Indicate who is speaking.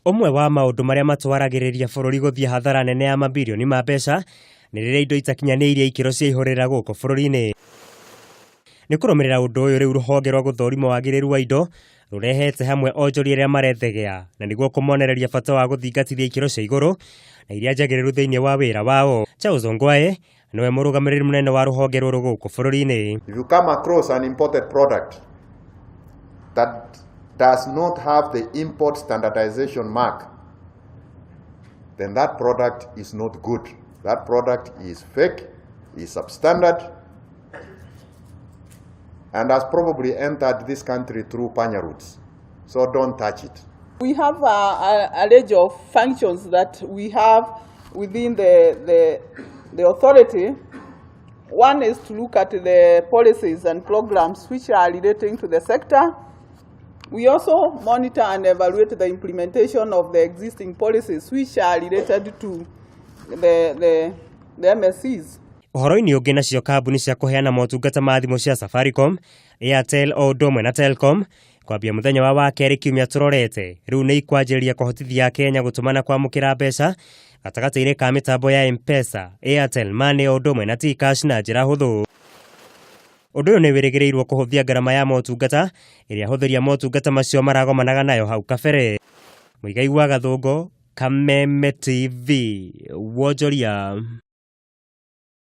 Speaker 1: Ũmwe wa maũndũ marĩa matwaragĩrĩria bũrũri gũthiĩ hathara nene ya mabirioni ma mbeca nĩ rĩrĩa indo itakinyanĩirie ikĩro cia ihũrĩra gũkũ bũrũri-inĩ. Nĩ kũrũmĩrĩra ũndũ ũyũ rĩu rũhonge rwa gũthũrima wagĩrĩru wa indo rũrehete hamwe onjoria arĩa marethegea na nĩguo kũmonereria bata wa gũthingatithia ikĩro cia igũrũ na iria njagĩrĩru thĩinĩ wa wĩra wao. Charles Ongwae nĩwe mũrũgamĩrĩri mũnene wa rũhonge rũrũ gũkũ bũrũri-inĩ.
Speaker 2: If you come across an imported product that does not have the import standardization mark, then that product is not good. That product is fake, is substandard, and has probably entered this country through panya routes. So don't touch it.
Speaker 3: We have a range of functions that we have within the authority. One is to look at the policies and programs which are relating to the sector. We also monitor and evaluate the implementation of the existing policies which are related to the MSEs.
Speaker 1: Ũhoro-inĩ ũngĩ, nacio kambuni cia kũheana motungata ma thimũ cia Safaricom, Airtel o ũndũ ũmwe na Telcom kwambia mũthenya wa wakerĩ kiumia tũrorete rĩu nĩ ikwanjĩrĩria kũhotithia Kenya gũtũma na kwamũkĩra mbeca gatagatĩ-inĩ ka mĩtambo ya M-Pesa, Airtel Money o ũndũ ũmwe na T-Kash na njĩra hũthũ. Ũndũ ũyũ nĩ wĩrĩgĩrĩirwo kũhũthia ngarama ya motungata ĩrĩa ahũthĩri a motungata macio maragomanaga nayo hau kabere. Mũigai wa Gathũngũ, Kameme TV, wonjoria.